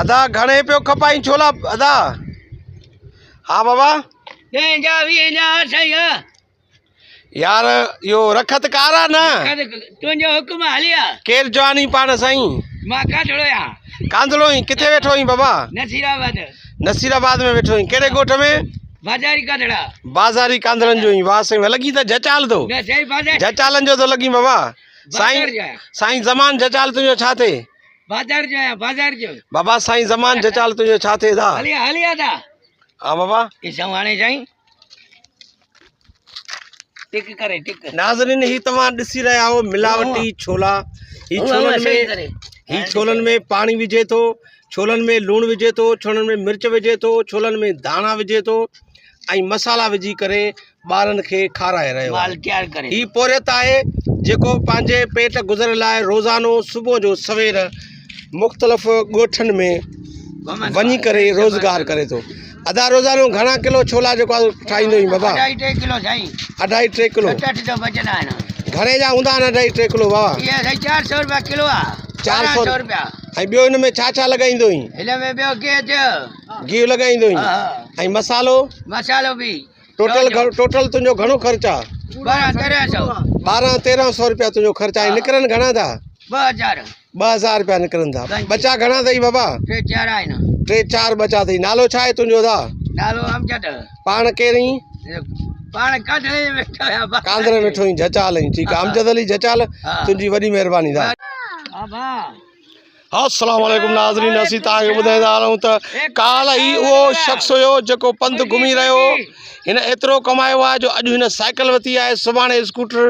ادا گهڻي پيو کپائين ڇولا ادا ها بابا يار اهو رکت ڪار آ نه تنهنجو حڪم هلي آ ڪير جواني پاڻ سائين مان ڪانڌڙو آهيان ڪانڌڙو آهين ڪٿي ويٺو آهين بابا نصير آباد نصير آباد ۾ ويٺو آهين ڪهڙي ڳوٺ ۾ بازاري ڪانڌڙا بازاري ڪانڌڙن جو آهين واهه سائين لڳي ته جچال ٿو نه سائين بازار جچالن جو ٿو لڳين بابا سائين سائين زمان جچال تنهنجو ڇا ٿئي بازار جو آهيان بازار جو بابا سائين زمان جچال تنهنجو ڇا ٿئي دا هلي هلي ادا ها بابا ڏسون هاڻي سائين ٽڪ ڪري ٽڪ. ناظرين هي توهان ڏسي رهيا آهيو ملاوٽي ڇولا هي ڇولن ۾ هي ڇولن ۾ پاڻي وجهي ٿو ڇولن ۾ لوڻ وجهي ٿو ڇولن ۾ مرچ وجهي ٿو ڇولن ۾ ڌاڻا وجهي ٿو ۽ مصالحا وجهي ڪري ٻارن کي کارائي رهيو آهي هي پورهيت آهي جيڪو پنهنجي پيٽ گذر لاء روزانو صبح جو سوير مختلف ڳوٺن ۾ وڃي ڪري روزگار ڪري ٿو ادا روزانو گهڻا ڪلو ڇولا جيڪو آهي ٺاهيندو آهين بابا؟ اڍائي ٽي ڪلو سائين. اڍائي ٽي ڪلو. ست اٺ سو بچندا آهن. گهڻي جا هوندا آهن اڍائي ٽي ڪلو بابا؟ اهي سائين 400 روپيا ڪلو آ. 400 روپيا. ۽ ٻيو هن ۾ ڇا ڇا لڳائيندو آهين؟ هن ۾ ٻيو گيهه ٿيو. گيهه لڳائيندو آهين. ۽ مصالحو؟ مصالحو به. ٽوٽل ٽوٽل تنهنجو گهڻو خرچ آ؟ 12 1300. 12 1300 روپيا تنهنجو خرچ آ ۽ نڪرن گهڻا ٿا؟ 2000. 2000 روپيا نڪرن ٿا. ٻچا گهڻا اٿئي بابا؟ ٽي چار آهن. ٽي چار ٻچا اٿئي. نالو ڇا آهي تنهنجو ادا؟ نالو امجد. پاڻ ڪير آهين؟ پاڻ ڪانڌڙي ۾ ويٺو آهيان. ڪانڌڙي ۾ ويٺو آهين جهچال آهين. ٺيڪ آهي امجد علي جهچال تنهنجي وڏي مهرباني ادا. ها السلام عليڪم ناظرين اسين توهان کي ٻڌائيندا هلون ته ڪالهه هي اهو شخص هيو جيڪو پنڌ گهمي رهيو هو هن ايترو ڪمايو آهي جو اڄ هن سائيڪل ورتي آهي سڀاڻي اسڪوٽر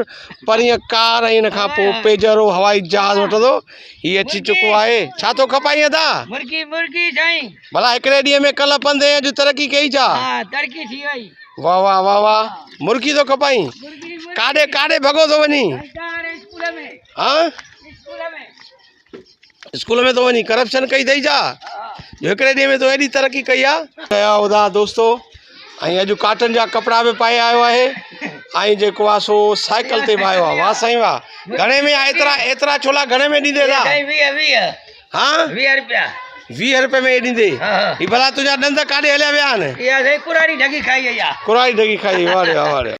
پرينء ڪار ۽ ان کان پوء پيجرو هوائي جهاز وٺندو. هي اچي چڪو آهي. ڇا ٿو کپائين ادا؟ مرغي مرغي سائين. ڀلا هڪڙي ڏينهن ۾ ڪلهه پنڌين اڄ ترقي ڪئي ڇا؟ ها ترقي ٿي وئي. واه واه واه واه مرغي ٿو کپائين. ڪاڏي ڪاڏي ڀڳو ٿو وڃين؟ اسڪول ۾. ها؟ اسڪول ۾. اسڪول ۾ ٿو وڃين ڪرپشن ڪئي اٿئي ڇا جو هڪڙي ڏينهن ۾ تو ايڏي ترقي ڪئي آ ڪيا ادا دوستو ۽ اڄ ڪاٽن جا ڪپڙا به پائي آيو آهي ۽ جيڪو آ سو سائيڪل تي به آيو آ واه سائين واه گهڻي ۾ آ ايترا ايترا ڇولا گهڻي ۾ ڏيندي ادا ها 20 روپيا 20 روپئي ۾ ڏيندي هي ڀلا تنهنجا ڏند ڪاڏي هليا ويا آهن اها سائين ڪراڙي ڍڳي کائي وئي آ ڪراڙي ڍڳي کائي وئي واه ري واه